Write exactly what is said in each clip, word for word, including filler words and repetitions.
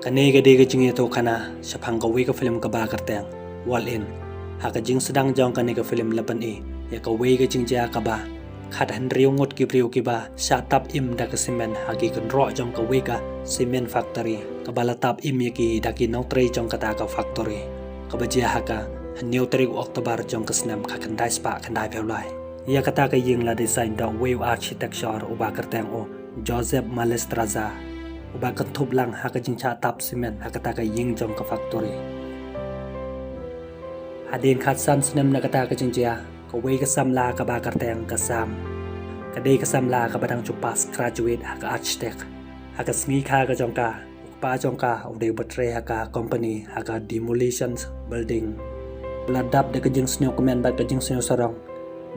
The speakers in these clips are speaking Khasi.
Kane ka dei ka jingïathuhkhana shaphang kawei ka film kaba kyrteng Wall In. Ha ka jingsdang jong kane ka film la pyni ïa kawei ka jingjia kaba khathynriew ngut ki briew kiba shah tap im da ka simen ha ki kynroh jong kawei ka cement factory kaba la tap im ïa ki da ki nongtrei jong kata ka factory, kaba jia ha ka hynñiew tarik u October jong ka snem khatkhyndai spah khyndaiphew lai. Ïa kata ka ïing la design da uwei u architecture uba kyrteng u Joseph Malestraza, uba kynthup lang ha ka jingshah tap simen ha kata ka ïing jong ka factory. Hadien khatsan snem na kata ka jingjia, kawei ka samla kaba kyrteng ka Sam, ka dei ka samla kaba dang ju pass graduate ha ka architect. Ha ka sngi kha ka jong ka, u kpa jong ka u dei u ba trei ha ka company ha ka demolition building. U la dap da ka jingsngew kmen bad ka jingsngew sarong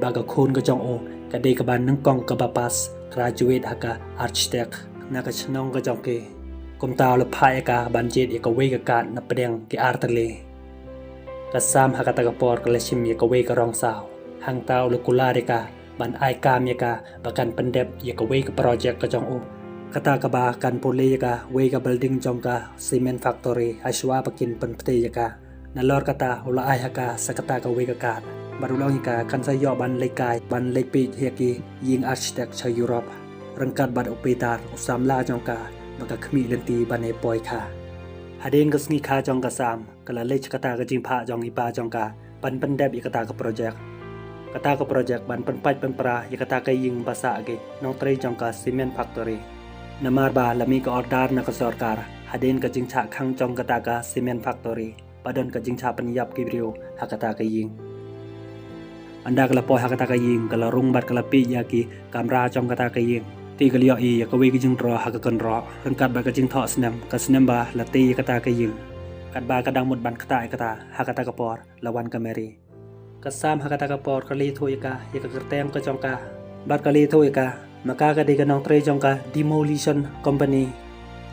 ba ka khun ka jong u ka dei kaba nyngkong kaba pass graduate ha ka architect na ka shnong ka jong ki. Kumta u la phah ïa ka ban jied ïa kawei ka kad na pdeng ki artylli. Ka Sam ha kata ka por ka la shim ïa kawei ka rong saw, hangta u la kular ïa ka ban ai kam ïa ka ba kan pyndep ïa kawei ka project ka jong u, kata kaba kan pule ïa kawei ka building jong ka cement factory ha shuwa ba kin pynptei ïa ka. Nalor kata u la ai ha ka sa kata kawei ka kad bad u la ong ïa ka kan sa ïoh ban leit kai ban leit peit ïa ki ïing architect sha Europe ryngkat bad u Peter, u samla jong ka, ba ka khmih lynti ban ïa poi kha. Hadien ka sngi kha jong ka Sam ka la leit sha kata ka jingphah jong i pa jong ka ban pyndep ïa kata ka project. Kata ka project ban pynpait pynpra ïa kata ka ïing ba sah ki nongtrei jong ka cement factory. Namar ba la mih ka order na ka sorkar hadien ka jingshah khang jong kata ka cement factory ba don ka jingshah pynïap ki briew ha kata ka ïing. Ynda ka la poi ha kata ka ïing ka la rung bad ka la peit ïa ki kamra jong kata ka ïing. Te ka la ïohi ïa kawei ka jingdro ha ka kynroh ryngkat bad ka jingthoh snem, ka snem ba la tei ïa kata ka ïing. Katba ka dang mut ban ktah ïa kata, ha kata ka por la wan ka Mary. Ka Sam ha kata ka por ka la ïathuh ïa ka ïa ka kyrteng ka jong ka bad ka la ïathuh ïa ka ma ka ka dei ka nongtrei jong ka demolition company.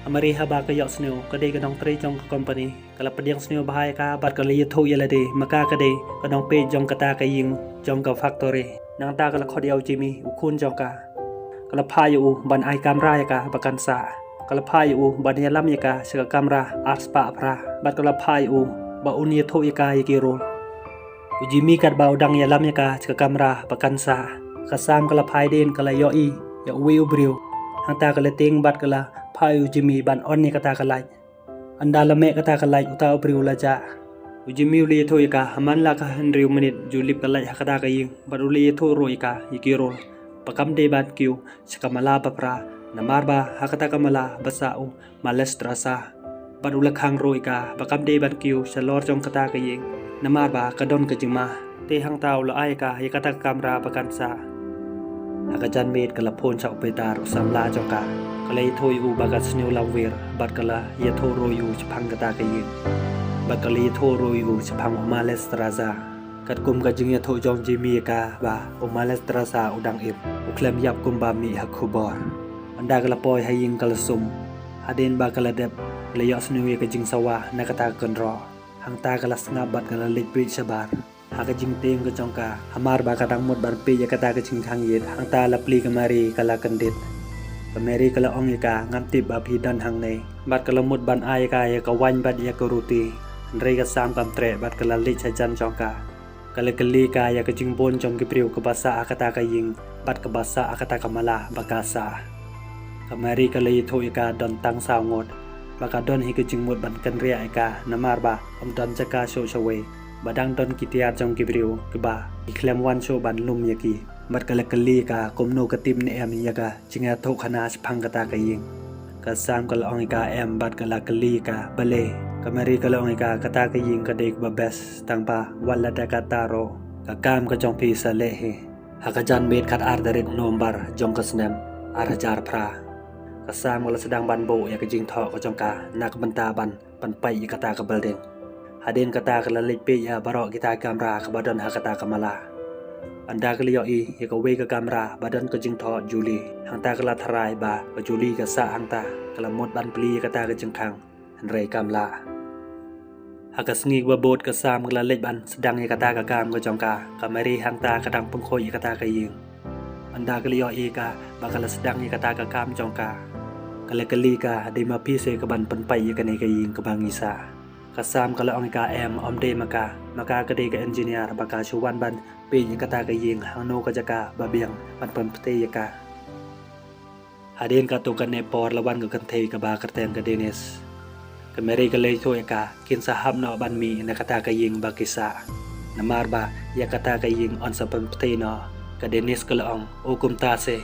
Ka Mary haba ka ïohsngew ka dei ka nongtrei jong ka company, ka la pdiang sniew bha ïa ka bad ka la ïathuh ïa lade ma ka ka dei ka nongpeit jong kata ka ïing jong ka factory. Nangta ka la khot ïa u Jimmy, u khun jong ka. Ka la phah ïa u ban ai kamra ïa ka ba kan sah. Ka la phah ïa u ban ïalam ïa ka sha ka kamra ar spah phra bad ka la phah ïa u ba un ïathuh ïa ka ïa ki rule. U Jimmy katba u dang ïalam ïa ka sha ka kamra ba kan sah, ka Sam ka la phai dien ka la ïohi ïa uwei u briew. Hangta ka la tieng bad ka la phah ïa u Jimmy ban on ïa kata ka light. Ynda la meh kata ka light uta u briew u la jah. U Jimmy u la ïathuh ïa ka ha man la ka hynriew minit ju lip ka light ha kata ka ïing bad u la ïathuh ruh ïa ka ïa ki rule ba kam dei ban kiew sha ka mala ba phra namar ba ha kata ka mala ba sah u Malestraza. Bad u la khang ruh ïa ka ba kam dei ban kiew shalor jong kata ka ïing namar ba ka don ka jingma. Te hangta u la ai ïa ka ïa kata ka kamra ba kan sah. Ha ka janmiet ka la phone sha u Peter, u samla jong ka. Ka la ïathuh ïa u ba ka sniew lamwir bad ka la ïathuh ruh ïa u shaphang kata ka ïing. Bad ka la ïathuh ruh ïa u shaphang u Malestraza. Katkum ka jingïathuh jong Jimmy ïa ka ba u Malestraza u dang im, u khlem ïap kumba mih ha khubor. Ynda ka la poi ha ïing ka la sum. Hadien ba ka la dep, ka la ïohsngew ïa ka jingsawa na kata ka kynroh. Hangta ka la sngap bad ka la leit peit shabar. Ha ka jingtieng ka jong ka, hamar ba ka dang mut ban peit ïa kata ka jingkhang ïit, hangta la plie ka Mary ka la kyndit. Ka Mary ka la ong ïa ka, ngam tip ba phi don hangne. Bad ka la mut ban ai ïa ka ïa ka waiñ bad ïa ka ruti. Hynrei ka Sam kam treh bad ka la leit sha jan jong ka. Ka la kylli ïa ka ïa ka jingbun jong ki briew kaba sah ha kata ka ïing bad kaba sah ha kata ka mala ba ka sah. Ka Mary ka la ïathuh ïa ka don tang saw ngut. Ba ka don hi ka jingmut ban kynriah ïa ka namar ba ym don jaka shuh shawei. Ba dang don ki tiar jong ki briew kiba ki khlem wan shuh ban lum ïa ki. Bad ka la kylli ïa ka kumno ka tip ne em ïa ka jingïathuhkhana shaphang kata ka ïing. Ka Sam ka la ong ïa ka em bad ka la kylli ïa ka balei. Ka Mary ka la ong ïa ka kata ka ïing ka dei kaba best tang ba wat lada kata ruh ka kam ka jong phi sa leh hi. Ha ka janmiet khatar tarik November jong ka snem ar hajar phra. Ka Sam ka la sdang ban buh ïa ka jingthoh ka jong ka na ka bynta ban pynpait ïa kata ka building. Hadien kata ka la leit peit ïa baroh kita ki kamra kaba don ha kata ka mala. Ynda ka la ïohi ïa kawei ka kamra ba don ka jingthoh Julie. Hangta ka la tharai ba ka Julie ka sah hangta, ka la mut ban plie ïa kata ka jingkhang. Hynrei kam lah. Ha ka sngi ba bud ka Sam ka la leit ban sdang ïa kata ka kam ka jong ka, ka Mary hangta ka dang pynkhuid ïa kata ka ïing. Ynda ka la ïohi ïa ka ba ka la sdang ïa kata ka kam jong ka. Ka la kylli ka, dei ma phi se ka ban pynpait ïa kane ka ïing kaba ngi sah. Ka Sam ka la ong ïa ka, em, ym dei ma ka, ma ka ka dei ka engineer ba ka shu wan ban peit ïa kata ka ïing hangno ka jaka ba biang ban pynptei ïa ka. Hadien katto katne por la wan ka kynthei kaba kyrteng ka Denise. Ka Mary ka la ïathuh ïa ka, kin sa hap noh ban mih na kata ka ïing ba ki sah. Namar ba ïa kata ka ïing yn sa pynptei noh. Ka Denise ka la ong, o kumta se.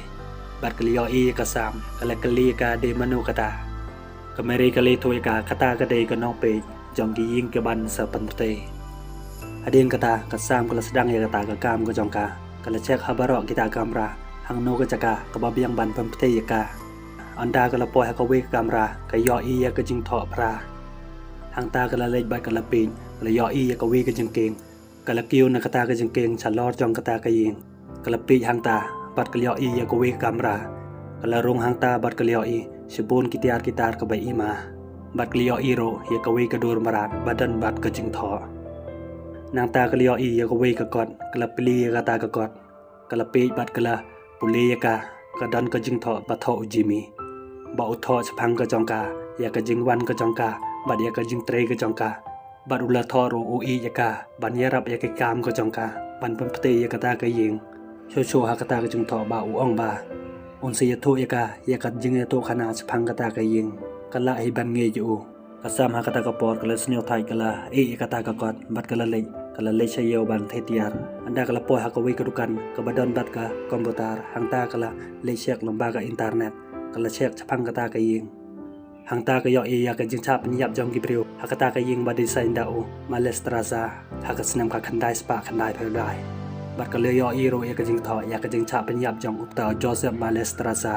Bad ka la ïohi ïa ka Sam, ka la kylli ïa ka, dei mano kata. Ka Mary ka la ïathuh ïa ka, kata ka dei ka nongpeit jong ki ïing ki ban sa pynptei. Hadien kata ka Sam ka la sdang ïa kata ka kam ka jong ka. Ka la check ha baroh kita ka kamra hangno ka jaka kaba biang ban pynptei ïa ka. Ynda ka la poi ha kawei ka kamra, ka ïohi ïa ka jingthoh phra. Hangta ka la leit bad ka la peit, ka la ïohi ïa kawei ka jingkieng. Ka la kiew na kata ka jingkieng shalor jong kata ka ïing. Ka la peit hangta bad ka la ïohi ïa kawei ka kamra. Ka la rung hangta bad ka la ïohi shibun ki tiar ki tar kaba ima. Bad ka la ïohi ruh ïa kawei ka dur mrad ba don bad ka jingthoh. Nangta ka la ïohi ïa kawei ka kot, ka la plie ïa kata ka kot. Ka la peit bad ka la pule ïa ka, ka don ka jingthoh ba thoh u Jimmy. Ba u thoh shaphang ka jong ka, ïa ka jingwan ka jong ka, bad ïa ka jingtrei ka jong ka. Bad u la thoh ruh u ïeit ïa ka ban ïarap ïa ka kam ka jong ka ban pynptei ïa kata ka ïing. Shuh shuh ha kata ka jingthoh ba u ong ba un sa ïathuh ïa ka ïa ka jingïathuh khana shaphang kata ka ïing. Ka lah hi ban ngeit ïa u. Ka Sam ha kata ka por ka la sniew thait, ka la ïeh ïa kata ka kot bad ka la leit, ka la leit sha ïew ban theh tiar. Ynda ka la poi ha kawei ka dukan kaba don bad ka komputar, hangta ka la leit check lyngba ka internet. Ka la check shaphang kata ka ïing. Hangta ka ïohi ïa ka jingshah pynïap jong ki briew ha kata ka ïing ba design da u Malestraza ha ka snem ka khyndai spah khyndai phew lai. Bad ka la ïohi ruh ïa ka jingthoh ïa ka jingshah pynïap jong uta u Joseph Malestraza.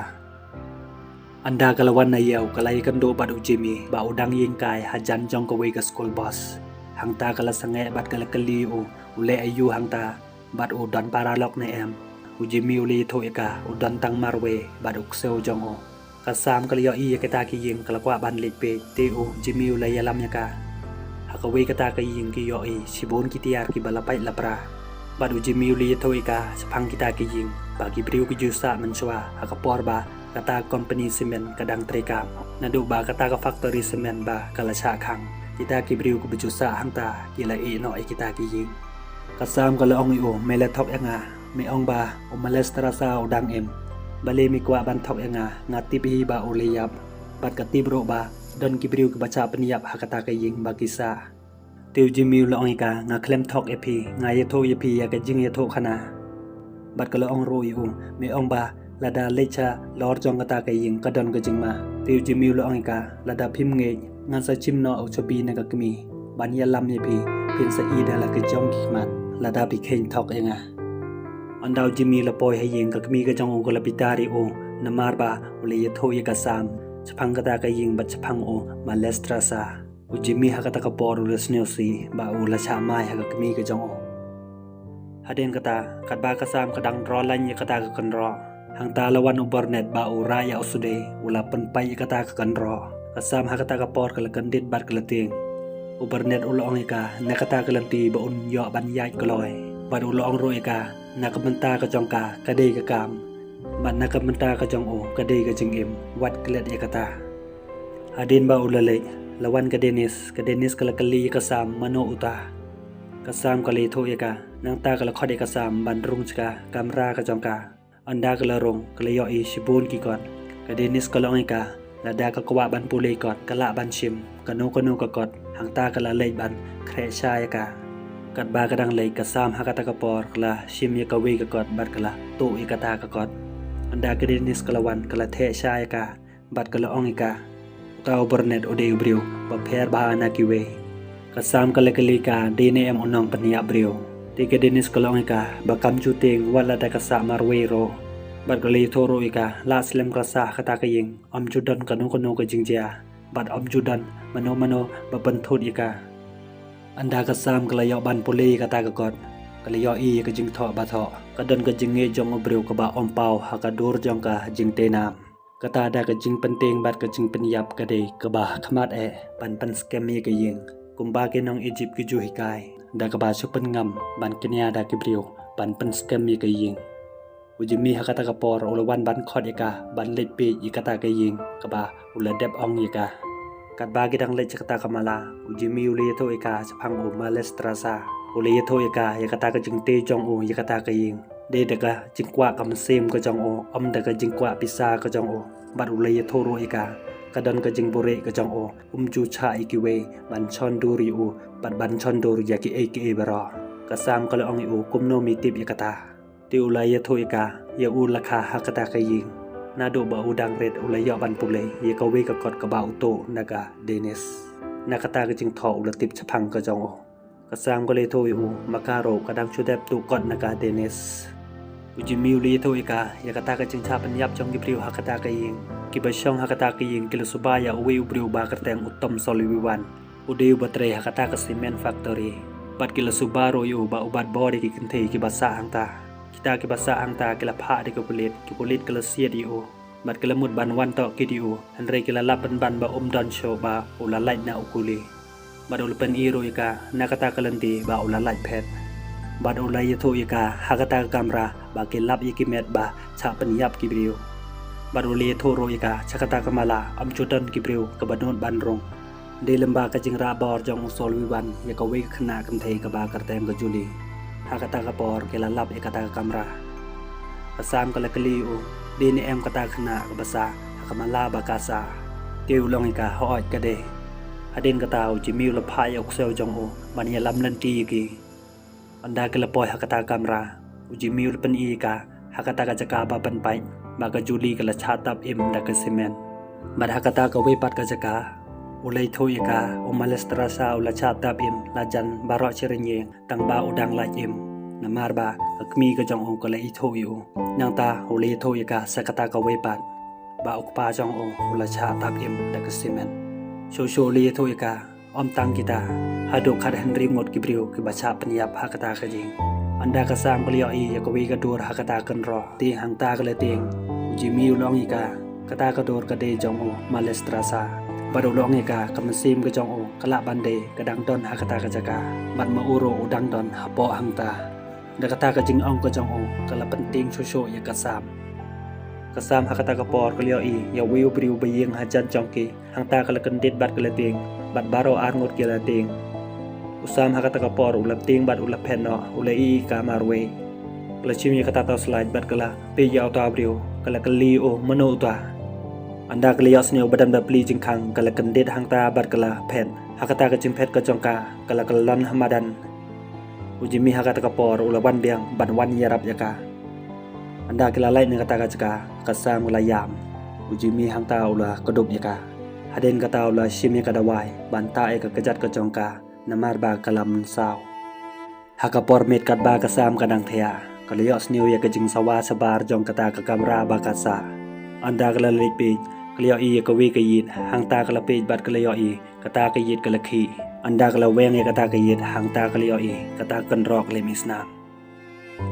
Ynda ka la wan na ïew, ka la ïakynduh bad u Jimmy ba u dang ïeng kai hajan jong kawei ka school bus. Hangta ka la sangeh bad ka la kylli u, u leh aïu hangta, bad u don paralok ne em. U Jimmy u la ïathuh ïa ka, u don tang marwei bad u ksew jong u. Ka Sam ka la ïohi ïa kata ka ïing, ka la kwah ban leit peit, te u Jimmy u la ïalam ïa ka. Ha kawei kata ka ïing ki ïohi shibun ki tiar kiba la pait la pra. Bad u Jimmy u la ïathuh ïa ka shaphang kita ki ïing ba ki briew ki ju sah mynshuwa ha ka por ba kata company cement ka dang treikam. Naduh ba kata ka factory cement ba ka la shah khang, kita ki briew kiba ju sah hangta ki la ïeh noh ïa kita ki ïing. Ka Sam ka la ong ïa u, me la thok ïa nga, me ong ba u Malestraza u dang im. Balei me kwah ban thok ïa nga? Nga tip hi ba u la ïap. Bad ka tip ruh ba don ki briew kiba shah pynïap ha kata ka ïing ba ki sah. Te u Jimmy u la ong ïa ka, nga khlem thok ïa phi, nga ïathuh ïa phi ïa ka jingïathuh khana. Bad ka la ong ruh ïa u, me ong ba lada leit sha lor jong kata ka ïing ka don ka jingma. Te u Jimmy u la ong ïa ka, lada phim ngeit, ngan sa shim noh u chabi na ka kmie ban ïalam ïa phi, phin sa ïeh da la ki jong ki khmat lada phi kheiñ thok ïa nga. Ynda u Jimmy u la poi ha ïing, ka kmie ka jong u ka la bitar ïa u namar ba u la ïathuh ïa ka Sam shaphang kata ka ïing bad shaphang u Malestraza. U Jimmy ha kata ka por u la sniew sih ba u la shah mai ha ka kmie ka jong u. Hadien kata, katba ka Sam ka dang draw lain ïa kata ka kynroh, hangta la wan u Burnett ba u rah ïa u sude, u la pynpait ïa kata ka kynroh. Ka Sam ha kata ka por ka la kyndit bad ka la tieng. U Burnett u la ong ïa ka, na kata ka lynti ba un ïoh ban ïaid kloi. Bad u la ong ruh ïa ka, na ka bynta ka jong ka, ka dei ka kam. Bad na ka bynta ka jong u, ka dei ka jingim. Wat klet ïa kata. Hadien ba u la leit, la wan ka Denise, ka Denise ka la kylli ïa ka Sam mano uta. Ka Sam ka la ïathuh ïa ka, nangta ka la khot ïa ka Sam ban rung sha ka kamra ka jong ka. Ynda ka la rung, ka la ïohi shibun ki kot. Ka Denise ka la ong ïa ka, lada ka kwah ban pule kot, ka lah ban shim kano kano ka kot, hangta ka la leit ban khreh sha ïa ka. Katba ka dang leit, ka Sam ha kata ka por ka la shim ïa kawei ka kot bad ka la tuh ïa kata ka kot. Ynda ka Denise ka la wan, ka la theh sha ïa ka bad ka la ong ïa ka, uta u Burnett u dei u briew ba pher bha na kiwei. Ka Sam ka la kylli ka, dei ne em u nongpynïap briew. Te ka Denise ka la ong ïa ka ba kam ju tieng wat lada ka sah marwei ruh. Bad ka la ïathuh ruh ïa ka, la slem ka sah kata ka ïing, ym ju don kano kano ka jingjia, bad ym ju don mano mano ba pynthut ïa ka. Ynda ka Sam ka la ïoh ban pule ïa kata ka kot, ka la ïohi ïa ka jingthoh ba thoh. Ka don ka jingngeit jong u briew kaba ym paw ha ka dur jong ka jingtei nam. Kata da ka jingpyntieng bad ka jingpynïap ka dei kaba khmat eh ban pynskhem ïa ka ïing. Kumba ki nong Egypt ki ju hikai, da kaba shu pynngam ban kñia da ki briew ban pynskhem ïa ka ïing. U Jimmy ha kata ka por u la wan ban khot ïa ka ban leit peit ïa kata ka ïing kaba u la dep ong ïa ka. Katba ki dang leit sha kata ka mala, u Jimmy u la ïathuh ïa ka shaphang u Malestrasa. U la ïathuh ïa ka ïa kata ka jingtei jong u ïa kata ka ïing. Dei da ka jingkwah ka mynsiem ka jong u, ym da ka jingkwah pisa ka jong u. Bad u la ïathuh ruh ïa ka, ka don ka jingbuhrieh ka jong u, um ju shah ïa kiwei ban shon dur ïa u bad ban shon dur ïa kiei kiei baroh. Ka Sam ka la ong ïa u, kumno me tip ïa kata? Te u la ïathuh ïa ka, ïa u la kha ha kata ka ïing. Naduh ba u dang rit u la ïoh ban pule ïa kawei ka kot kaba u tuh na ka Dennis. Na kata ka jingthoh u la tip shaphang ka jong u. Ka Sam ka la ïathuh ïa u, ma ka ruh ka dang shu dep tuh kot na ka Dennis. U Jimmy u la ïathuh ïa ka ïa kata ka jingshah pynïap jong ki briew ha kata ka ïing. Kiba shong ha kata ka ïing ki la suba ïa uwei u briew ba kyrteng u Tom Sullivan. U dei uba trei ha kata ka cement factory. Bad ki la suba ruh ïa u ba u bat bor ïa ki kynthei kiba sah hangta. Kita kiba sah hangta ki la phah da ki pulit, ki pulit ki la siat ïa u. Bad ki la mut ban wan tohkit ïa u, hynrei ki la lap pynban ba um don shuh ba u la lait na u kuli. Bad u la pyni ruh ïa ka na kata ka lynti ba u la lait phet. Bad u la ïathuh ïa ka ha kata ka kamra ba ki lap ïa ki met ba shah pynïap ki briew. Bad u la ïathuh ruh ïa ka sha kata ka mala ym ju don ki briew kaba nud ban rung. Dei lyngba ka jingrah bor jong u Sullivan ïa kawei ka khynnah kynthei kaba kyrteng ka Julie. Ha kata ka por ki la lap ïa kata ka kamra. Ka Sam ka la kylli ïa u, dei ne em kata ka khynnah kaba sah ha ka mala ba ka sah? Te u la ong ïa ka, hooid ka dei. Hadien kata u Jimmy u la phah ïa u ksew jong u ban ïalam lynti ïa ki. Ynda ki la poi ha kata ka kamra, u Jimmy u la pyni ïa ka ha kata ka jaka ba pynpait ba ka Julie ka la shah tap im da ka cement. Bad ha kata kawei pat ka jaka u la ïathuh ïa ka, u Malestrasa u la shah tap im la jan baroh shi rynieng tang ba u dang lait im. Namar ba ka kmie ka jong u ka la ïathuh ïa u. Nangta u la ïathuh ïa ka sha kata kawei pat ba u kpa jong u u la shah tap im da ka cement. Shuh shuh u la ïathuh ïa ka, ym tang kita, haduh khathynriew ngut ki briew kiba shah pynïap ha kata ka ïing. Ynda ka Sam ka la ïohi ïa kawei ka dur ha kata ka kynroh, te hangta ka la tieng. U Jimmy u la ong ïa ka, kata ka dur ka dei jong u Malestrasa. Bad u la ong ïa ka, ka mynsiem ka jong u ka lah ban dei ka dang don ha kata ka jaka. Bad ma u ruh u dang don hapoh hangta. Da kata ka jingong ka jong u ka la pyntieng shuh shuh ïa ka Sam. Ka Sam ha kata ka por ka la ïohi ïa uwei u briew ba ïeng hajan jong ki. Hangta ka la kyndit bad ka la tieng, bad baroh arngut ki la tieng. U Sam ha kata ka por u la tieng bad u la phet noh, u la ïohi ka marwei. Ka la shim ïa kata ka torchlight bad ka la peit ïa uta u briew, ka la kylli ïa u, mano uta? Ynda ka la ïohsngew ba don ba pli jingkhang, ka la kyndit hangta bad ka la phet. Ha kata ka jingphet ka jong ka, ka la kyllon ha madan. U Jimmy ha kata ka por u la wan biang ban wan ïarap ïa ka. Ynda ki la leit na kata ka jaka, ka Sam ka la ïam. U Jimmy hangta u la kdup ïa ka. Hadien kata u la shim ïa ka dawai ban tah ïa ka kjat ka jong ka, namar ba ka la mynsaw. Ha ka por miet katba ka Sam ka dang thiah, ka la ïohsngew ïa ka jingsawa shabar jong kata ka kamra ba ka sah. Ynda ka la leit peit, ka la ïohi ïa kawei ka ïit, hangta ka la peit bad ka la ïohi kata ka ïit ka la khih. Ynda ka la weng ïa kata ka ïit, hangta ka la ïohi kata ka kynroh ka la mih snam.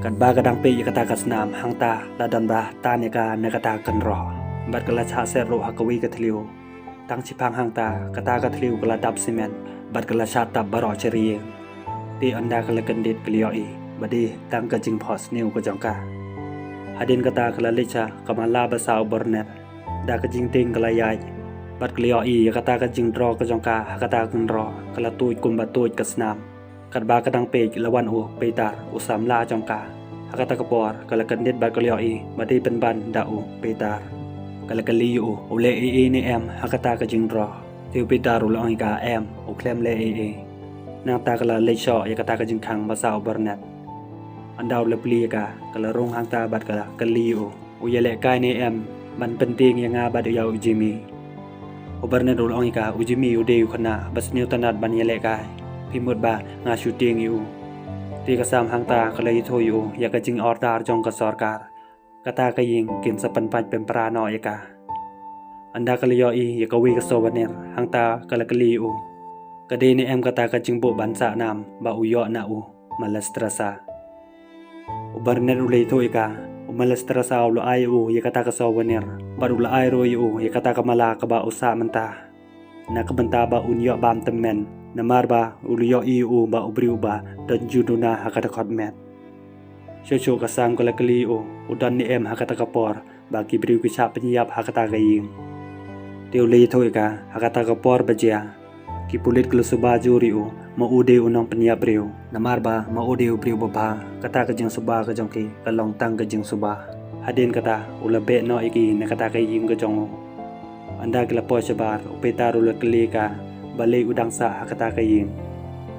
Katba ka dang peit ïa kata ka snam, hangta la don ba tan ïa ka na kata ka kynroh. Bad ka la shah set ruh ha kawei ka thliew. Tang shiphang hangta, kata ka thliew ka la dap cement bad ka la shah tap baroh shi rynieng. Te ynda ka la kyndit ka la ïohi ba dei tang ka jingphohsniew ka jong ka. Hadien kata ka la leit sha ka mala ba sah u Burnett. Da ka jingtieng ka la ïaid bad ka la ïohi ïa kata ka jingdro ka jong ka ha kata ka kynroh, ka la tuid kumba tuid ka snam. Katba ka dang peit la wan u Peter, u samla jong ka. Ha kata ka por ka la kyndit bad ka la ïohi ba dei pynban da u Peter. Ka la kylli ïa u, u leh ei ei ne em ha kata ka jingdro? Te u Peter u la ong ïa ka, em, u khlem leh ei ei. Nangta ka la leit shoh ïa kata ka jingkhang ba sah u Burnett. Ynda u la plie ïa ka, ka la rung hangta bad ka la kylli ïa u, u ïalehkai ne em ban pyntieng ïa nga bad ïa u Jimmy? U Burnett u la ong ïa ka, u Jimmy u dei u khynnah ba sniew tynnad ban ïalehkai. Phi mut ba nga shu tieng ïa u? Te ka Sam hangta ka la ïathuh ïa u ïa ka jingordar jong ka sorkar. Kata ka ïing kin sa pynpait pynpra noh ïa ka. Ynda ka la ïohi ïa kawei ka souvenir, hangta ka la kylli ïa u, ka dei ne em kata ka jingbuh ban sah nam ba u ïoh na u Malestrasa? U Burnett u la ïathuh ïa ka, u Malestrasa u la ai ïa u ïa kata ka souvenir, bad u la ai ruh ïa u ïa kata ka mala kaba u sah mynta. Na ka bynta ba un ïoh bam tymmen, namar ba u la ïohi ïa u ba u briew ba don jingduna ha ka dkhot met. Shuh shuh ka Sam ka la kylli ïa u, u don ne em ha kata ka por ba ki briew ki shah pynïap ha kata ka ïing. Te u la ïathuh ïa ka, ha kata ka por ba jia, ki pulit ki la suba jur ïa u, ma u dei u nongpynïap briew. Namar ba ma u dei u briew babha, kata ka jingsuba ka jong ki ka long tang ka jingsuba. Hadien kata u la beh noh ïa ki na kata ka ïing ka jong u. Ynda ki la poi shabar, u Peter u la kylli ïa ka balei u dang sah ha kata ka ïing.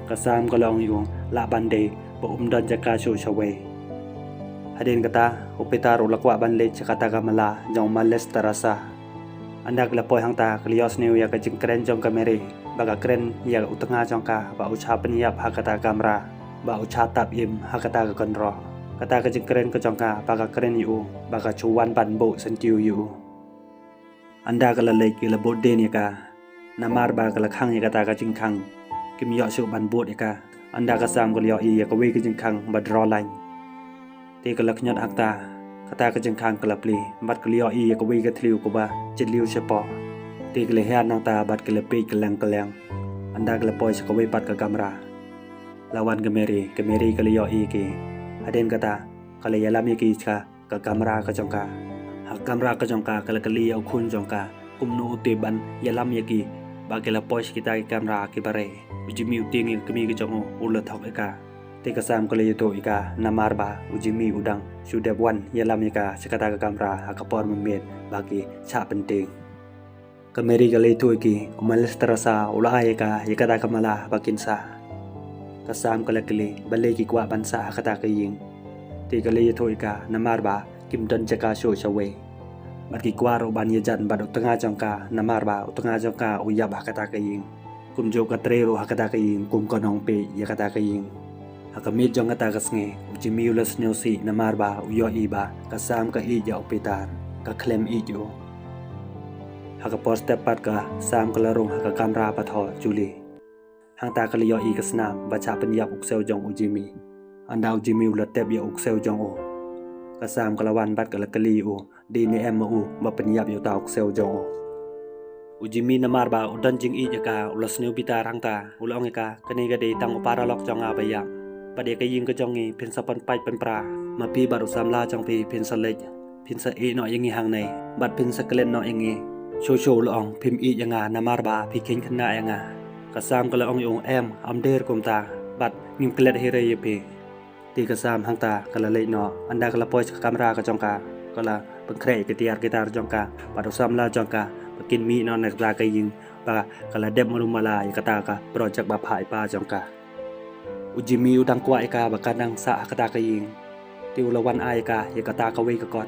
Ka Sam ka la ong ïa u, lah ban dei ba um don jaka shuh shawei. Hadien kata u Peter u la kwah ban leit sha kata ka mala jong Males Teresa. Ynda ki la poi hangta, ki la ïohsngew ïa ka jingkren jong ka Mary ba ka kren ïa u tnga jong ka ba u shah pynïap ha kata ka kamra, ba u shah tap im ha kata ka kynroh. Kata ka jingkren ka jong ka ba ka kren ïa u ba ka shu wan ban buh syntiew ïa u. Ynda ka la leit, ki la bud dien ïa ka, namar ba ka la khang ïa kata ka jingkhang. Kim ïoh shuh ban bud ïa ka. Ynda ka Sam ka la ïohi ïa kawei ka jingkhang ba draw line. Te ka la khñiot hangta, kata ka jingkhang ka la plie, bad ka la ïohi ïa kawei ka thliew kaba jylliew shapoh. Te ka la hiar nangta bad ka la peit kylleng kylleng. Ynda ka la poi sha kawei pat ka kamra, la wan ka Mary, ka Mary ka la ïohi ïa ki. Hadien kata ka la ïalam ïa ki sha ka kamra ka jong ka. Ha ka kamra ka jong ka, ka la kylli ïa u khun jong ka kumno u tip ban ïalam ïa ki ba ki la poi sha kita ki kamra kiba rei. U Jimmy u tieng ïa ka kmie ka jong u, u la thok ïa ka. Te ka Sam ka la ïathuh ïa ka, namar ba u Jimmy u dang shu dep wan ïalam ïa ka sha kata ka kamra ha ka por mynmiet ba ki shah pyntieng. Ka Mary ka la ïathuh ïa ki, u Males Teresa u la ai ïa ka ïa kata ka mala ba kin sah. Ka Sam ka la kylli balei ki kwah ban sah ha kata ka ïing. Te ka la ïathuh ïa ka, namar ba kim don jaka shuh shawei. Bad ki kwah ruh ban ïajan bad u tnga jong ka, namar ba u tnga jong ka u ïap ha kata ka ïing. Kumjuh ka trei ruh ha kata ka ïing kum ka nongpeit ïa kata ka ïing. Ha ka miet jong kata ka sngi, u Jimmy u la sniew sih namar ba u ïohi ba ka Sam ka ïeit ïa u Peter, ka khlem ïeit ïa u. Ha ka por step pat ka Sam ka la rung ha ka kamra pathoh Julie. Hangta ka la ïohi ka snam ba shah pynïap u ksew jong u Jimmy. Ynda u Jimmy u la tep ïa u ksew jong u, ka Sam ka la wan bad ka la kylli ïa u, dei ne em ma u ba pynïap ïa uta u ksew jong u. U Jimmy namar ba u don jingïeit ïa ka, u la sniew bitar hangta, u la ong ïa ka, kane ka dei tang u paralok jong nga ba ïap. Bad ïa ka ïing ka jong ngi phin sa pynpait pynpra, ma phi bad u samla jong phi phin sa leit, phin sa ïeh noh ïa ngi hangne bad phin sa klet noh ïa ngi. Shuh shuh, u la ong, phim ïeit ïa nga namar ba phi kheiñ khynnah ïa nga. Ka Sam ka la ong ïa u, em, ym dei kumta, bad ngim klet hi re ïa phi. Te ka Sam hangta ka la leit noh. Ynda ka la poi sha ka kamra ka jong ka, ka la pynkhreh ïa ka tiar guitar jong ka bad u samla jong ka ba kin mih noh na kata ka ïing, ba ka la dep mala ïa kata ka project ba phah ïa pa jong ka. U Jimmy u dang kwah ïa ka ba ka dang sah ha kata ka ïing. Te u la wan ai ïa ka ïa kata kawei ka kot.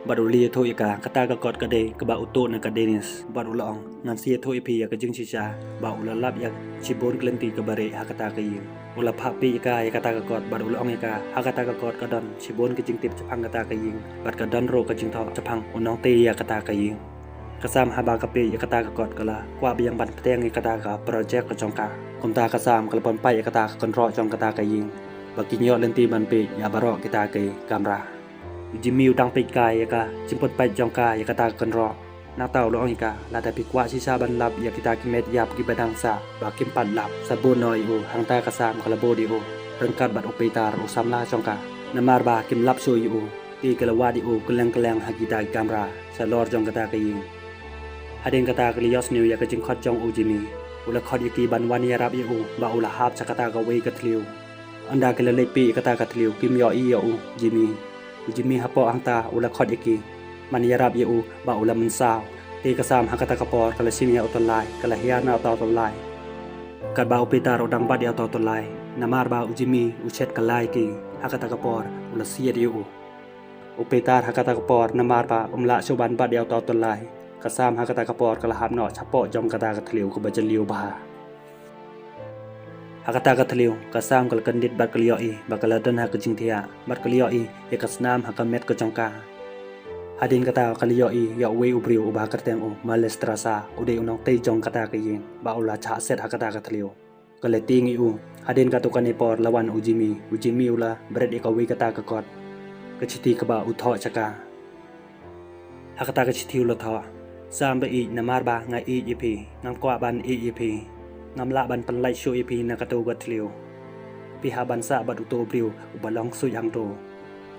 Bad u la ïathuh ïa ka, kata ka kot ka dei kaba u tuh na ka Dennis. Bad u la ong, ngan sa ïathuh ïa phi ïa ka jingshisha ba u la lap ïa shibun ka lynti kaba rieh ha kata ka ïing. U la phah peit ïa ka ïa kata ka kot bad u la ong ïa ka, ha kata ka kot ka don shibun ka jingtip shaphang kata ka ïing bad ka don ruh ka jingthoh shaphang u nongtei ïa kata ka ïing. Ka Sam haba ka peit ïa kata ka kot ka la kwah biang ban pynbteng ïa kata ka project ka jong ka. Kumta ka Sam ka la pynpait ïa kata ka kynroh jong kata ka ïing ba kin ïoh lynti ban peit ïa baroh kita ki kamra. U Jimmy u dang peit kai ïa ka jingpynpait jong ka ïa kata ka kynroh. Nangta u la ong ïa ka, lada phi kwah shisha ban lap ïa kita ki met ïap kiba dang sah ba kim pat lap, sa bud noh ïa u. Hangta ka Sam ka la bud ïa u ryngkat bad u Peter, u samla jong ka, namar ba kim lap shuh ïa u. Te ka la wad ïa u kylleng kylleng ha kita ki kamra shalor jong kata ka ïing. Hadien kata ka la ïohsniew ïa ka jingkhot jong u Jimmy. U la khot ïa ki ban wan ïarap ïa u ba u la hap sha kata kawei ka thliew. Ynda ki la leit peit ïa kata ka thliew, kim ïohi ïa u Jimmy. U Jimmy hapoh hangta u la khot ïa ki ban ïarap ïa u ba u la mynsaw. Te ka Sam ha kata ka por ka la shim ïa uta u tyllai, ka la hiar na uta u tyllai. Katba u Peter u dang bat ïa uta u tyllai, namar ba u Jimmy u shet kylla ïa ki, ha kata ka por u la siat ïa u. U Peter ha kata ka por namar ba um lah shuh ban bat ïa uta u tyllai, ka Sam ha kata ka por ka la hap noh shapoh jong kata ka thliew kaba jylliew bha. Ha kata ka thliew ka Sam ka la kyndit bad ka la ïohi ba ka la don ha ka jingthiah bad ka la ïohi ïa ka snam ha ka met ka jong ka. Hadien kata ka la ïohi ïa uwei u briew uba kyrteng u Males Teresa, u dei u nongtei jong kata ka ïing, ba u la shah set ha kata ka thliew. Ka la tieng ïa u. Hadien katto katne por la wan u Jimmy. U Jimmy u la bret ïa kawei kata ka kot, ka shithi kaba u thoh sha ka. Ha kata ka shithi u la thoh, Sam ba ïeit, namar ba nga ïeit ïa phi, ngam kwah ban ïeit ïa phi. Ngam lah ban pynlait shuh ïa phi na kato ka thliew. Phi hap ban sah bad uto u briew uba long ksuid hangto.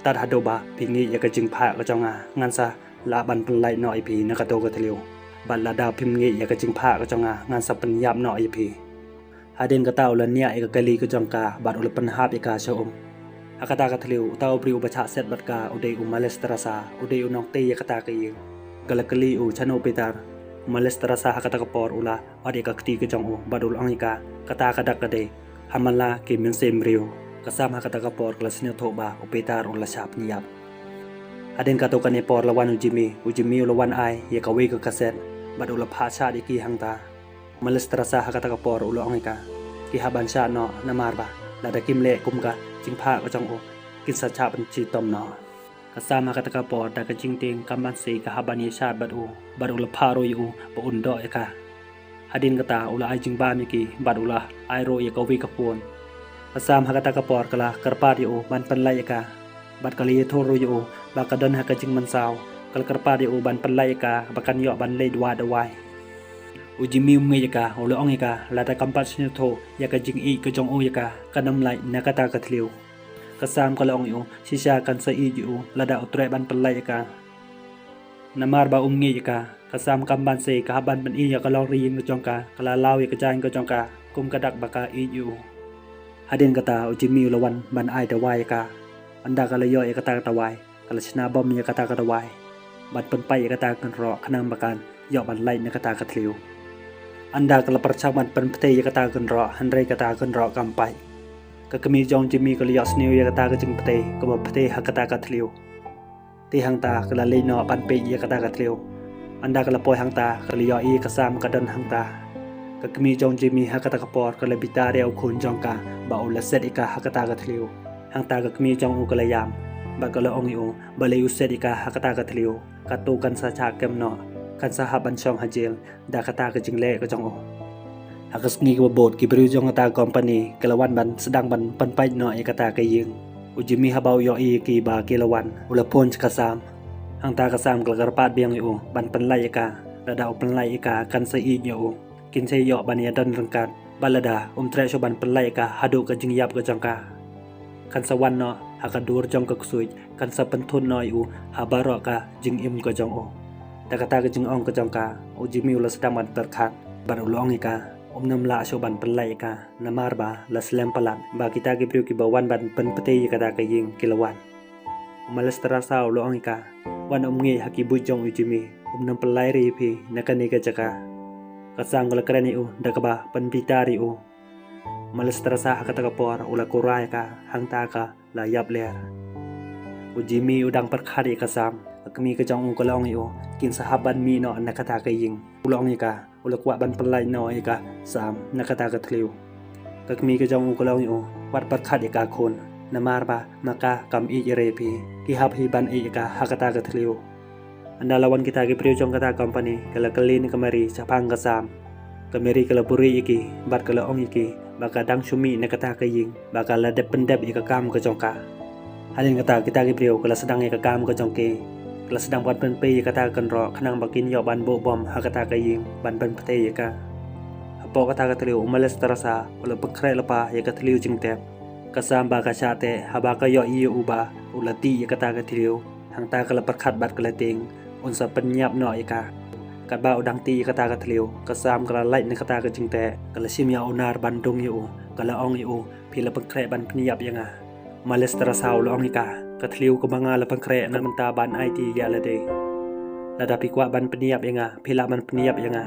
Tad haduh ba phi ngeit ïa ka jingphah ka jong nga, ngan sa lah ban pynlait noh ïa phi na kato ka thliew. Bad lada phim ngeit ïa ka jingphah ka jong nga, ngan sa pynïap noh ïa phi. Hadien kata u la niah ïa ka kali ka jong ka bad u la pynhap ïa ka sha um. Ha kata ka thliew, uta u briew uba shah set bad ka u dei u Malestrasa, u dei u nongtei ïa kata ka ïing. Ka la kylli u, shano u Peter? U Malestrasa ha kata ka por u la ot ïa ka kti ka jong u bad u la ong ïa ka, kata ka dak ka dei ha Mala ki mynsiem briew. Ka Sam ha kata ka por ka la sngewthuh ba u Peter u la shah pynïap. Hadien kato kane por la wan u Jimmy, u Jimmy u la wan ai ïa kawei ka kaset bad u la phah shad ïa ki hangta. Malestrasa ha kata ka por u la ong ïa ka, ki hap ban shad noh, namar ba lada kim leh kum ka jingphah ka jong u, kin sa shah pynshitom noh. Ka Sam ha kata ka por da ka jingtieng kam ban sei ka hap ban ïa shad bad u, bad u la phah ruh ïa u ba un doh ïa ka. Hadien kata u la ai jingbam ïa ki bad u la ai ruh ïa kawei ka phone. Ka Sam ha kata ka por ka la kyrpad ïa u ban pynlait ïa ka. Bad ka la ïathuh ruh ïa u ba ka don ha ka jingmynsaw. Ka la kyrpad ïa u ban pynlait ïa ka ba kan ïoh ban leit wad dawai. U Jimmy um ngeit ïa ka, u la ong ïa ka, lada kam pat sngewthuh ïa ka jingïeit ka jong u ïa ka, kan ym lait na kata ka thliew. Ka Sam ka la ong ïa u, shisha kan sa ïeit ïa u lada u treh ban pynlait ïa ka. Namar ba um ngeit ïa ka, ka Sam kam ban sei ka hap ban pyni ïa ka longryngkhuh ka jong ka, ka la law ïa ka jaiñ ka jong ka kum ka dak ba ka ïeit ïa u. Hadien kata u Jimmy u la wan ban ai dawai ïa ka. Ynda ka la ïoh ïa kata ka dawai, ka la shna bom ïa kata ka dawai ban pynpait ïa kata ka kynroh khnang ba kan ïoh ban lait na kata ka thliew. Ynda ka la pyrshang ban pynptei ïa kata ka kynroh, hynrei kata ka kynroh kam pait. Ka kmie jong Jimmy ka la ïohsngew ïa kata ka jingptei kaba ptei ha kata ka thliew. Te hangta ka la leit noh ban peit ïa kata ka thliew. Ynda ka la poi hangta ka la ïohi ka Sam ka don hangta. Ka kmie jong Jimmy ha kata ka por ka la bitar ïa u khun jong ka ba u la set ïa ka ha kata ka thliew. Hangta ka kmie jong u ka la ïam bad ka la ong ïa u, balei u set ïa ka ha kata ka thliew, kato kan sa shah kem noh, kan sa hap ban shong ha jel da kata ka jingleh ka jong u. Ha ka sngi kaba bud ki briew jong kata ka company ki la wan ban sdang ban pynpait noh ïa kata ka ïing. U Jimmy haba u ïohi ïa ki ba ki la wan, u la phone sha ka Sam. Hangta ka Sam ka la kyrpad biang ïa u ban pynlait ïa ka, lada u pynlait ïa ka kan sa ïeit ïa u. Kin sa ïoh ban ïadon ryngkat, bad lada um treh shuh ban pynlait ïa ka haduh ka jingïap ka jong ka, kan sa wan noh ha ka dur jong ka ksuid, kan sa pynthut noh ïa u ha baroh ka jingim ka jong u. Da kata ka jingong ka jong ka, u Jimmy u la sdang ban pyrkhat bad u la ong ïa ka, um nym lah shuh ban pynlait ïa ka, namar ba la slem palat ba kita ki briew kiba wan ban pynptei ïa kata ka ïing ki la wan. U Malestrasa u la ong ïa ka, wat nym ngeit ha ki buit jong u Jimmy, um nym pynlait re ïa phi na kane ka jaka. Ka Sam ka la kren ïa u da kaba pynbitar ïa u. Malestrasa ha kata ka por u la kura ïa ka, hangta ka la ïap ler. U Jimmy u dang pyrkhat ïa ka Sam, ka kmie ka jong u ka la ong ïa u, kin sa hap ban mih noh na kata ka ïing. U la ong ïa ka, u la kwah ban pynlait noh ïa ka Sam na kata ka thliew. Ka kmie ka jong u ka la ong ïa u, wat pyrkhat ïa ka khun, namar ba ma ka kam ïeit re ïa phi, ki hap hi ban ïeit ïa ka ha kata ka thliew. Ynda la wan kita ki briew jong kata company, ka la kylli na ka Mary shaphang ka Sam. Ka Mary ka la buhrieh ïa ki bad ka la ong ïa ki ba ka dang shu mih na kata ka ïing, ba ka la dep pyndep ïa ka kam ka jong ka. Hadien kata kita ki briew ka la sdang ïa ka kam ka jong ki. Ka la sdang ban pynptei ïa kata ka kynroh khnang ba kin ïoh ban buh bom ha kata ka ïing ban pynptei ïa ka. Hapoh kata ka thliew u Malestrasa u la pynkhreh lypa ïa ka thliew jingtep. Ka Sam ba ka shah teh haba ka ïohi ïa u ba u la tih ïa kata ka thliew. Hangta ka la pyrkhat bad ka la tieng, un sa pynïap noh ïa ka. Katba u dang tih ïa kata ka thliew, ka Sam ka la lait na kata ka jingteh, ka la shim ïa u nar ban dung ïa u, ka la ong ïa u, phi la pynkhreh ban pynïap ïa nga. Malestrasa u la ong ïa ka, ka thliew kaba nga la pynkhreh na mynta ban aiti ïa lade. Lada phi kwah ban pynïap ïa nga, phi lah ban pynïap ïa nga.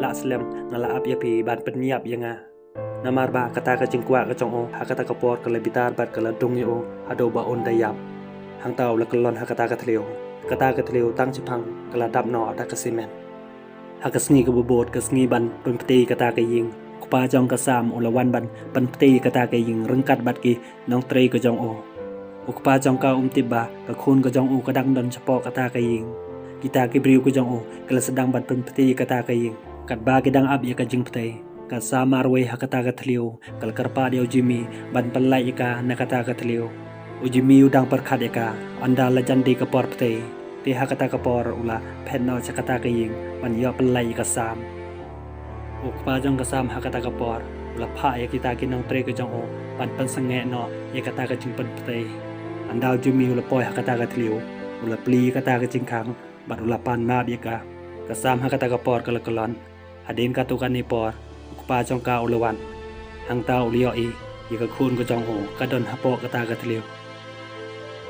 Lah slem nga la ap ïa phi ban pynïap ïa nga. Namar ba kata ka jingkwah ka jong u ha kata ka por ka la bitar bad ka la dung ïa u haduh ba un da ïap. Hangta u la kyllon ha kata ka thliew. Kata ka thliew tang shiphang ka la dap noh da ka simen. Ha ka sngi kaba bud, ka sngi ban pynptei kata ka ïing, u kpa jong ka Sam u la wan ban pynptei kata ka ïing ryngkat bad ki nongtrei ka jong u. U kpa jong ka um tip ba ka khun ka jong u ka dang don shapoh kata ka ïing. Kita ki briew ka jong u ki la sdang ban pynptei kata ka ïing. Katba ki dang ap ïa ka jingptei, ka Sam marwei ha kata ka thliew ka la kyrpad ïa u Jimmy ban pynlait ïa ka na kata ka thliew. U Jimmy u dang pyrkhat ïa ka, ynda la jan dei ka por ptei. Te ha kata ka por u la phet noh sha kata ka ïing ban ïoh pynlait ïa ka Sam. U kpa jong ka Sam ha kata ka por u la phah ïa kita ki nongtrei ka jong u ban pynsangeh noh ïa kata ka jingpynptei. Ynda u Jimmy u la poi ha kata ka thliew, u la plie ïa kata ka jingkhang bad u la pan map ïa ka. Ka Sam ha kata ka por ka la kyllon. Hadien katto katne por u kpa jong ka u la wan. Hangta u la ïohi ïa ka khun ka jong u ka don hapoh kata ka thliew.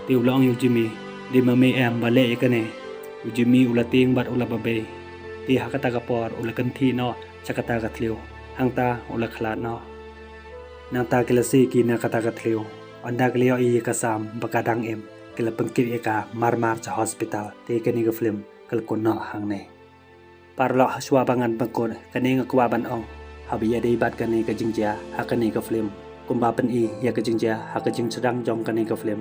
Te u la ong ïa u Jimmy, "Dei ma me em ba leh ïa kane?" U Jimmy u la tieng bad u la babei. Te ha kata ka por u la kynthih noh sha kata ka thliew. Hangta u la khlad noh. Nangta ki la siew ki na kata ka thliew. Ynda ki la ïohi ïa ka Sam ba ka dang im, ki la pynkit ïa ka marmar sha hospital. Te kane ka film ka la kut noh hangne. Paralok, hashwa ba ngan pynkut, kane nga kwah ban ong, haba ïadei bad kane ka jingjia ha kane ka film, kumba pyni ïa ka jingjia ha ka jingsdang jong kane ka film.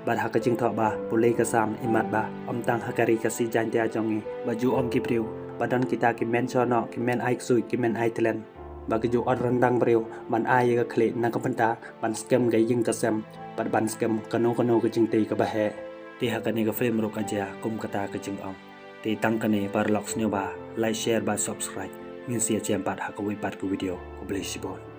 Bad ha ka jingthoh ba pule ka Sam imat ba ym tang ha ka ri Khasi Jaiñtia jong ngi, ba ju ong ki briew ba don kita ki men shnong, ki men ai ksuid, ki men ai talent, ba ki ju ot ryndang briew ban ai ïa ka khlieh na ka bynta ban skhem ka ïing ka sem bad ban skhem kano kano ka jingtei kaba heh. Te ha kane ka film ruh ka jia kum kata ka jingong. Te tang kane, paralok, sngewbha like, share bad subscribe. Ngin sa ïashem pat ha kawei pat ka video. Khublei shibun.